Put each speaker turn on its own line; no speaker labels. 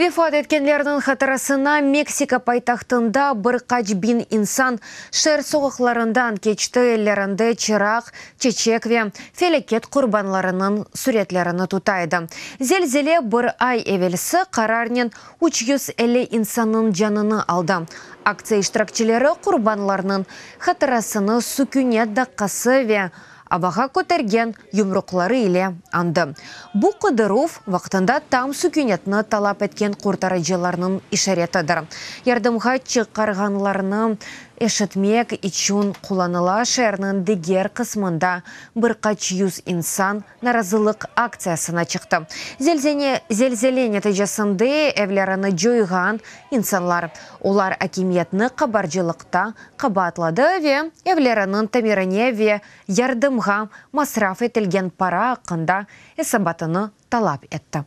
Vefat etkenlerniñ hatırasına Meksika paytahtında bir qaç biñ insan şeer soqaqlarından keçti, ellerinde çıraq, çeçek ve felâket qurbanlarınıñ süretlerini tuta edi. Zelzele bir ay evelsi qararnen 350 insannıñ canını aldı. Aktsiya iştirakçileri qurbanlarnıñ hatırasını sükünet daqqası ve avağa kötergen yumruqları ile añdı. Bu qıdıruv vaqtında tam sükünetni talap etken qurtarıcılarnıñ işaretidir. Yardımğa çıqarğanlarnı eşitmek içün qullanıla. Şeerniñ diger qısmında bir qaç yüz insan narazılıq aktsiyasına çıqtı. Zelzele neticesinde evlerini coyğan insanlar. Olar akimiyetni qabarcılıqta qabaatladı ve evleriniñ tamirine ve yardımğa masraf etilgen para aqqında esabatını talap etti.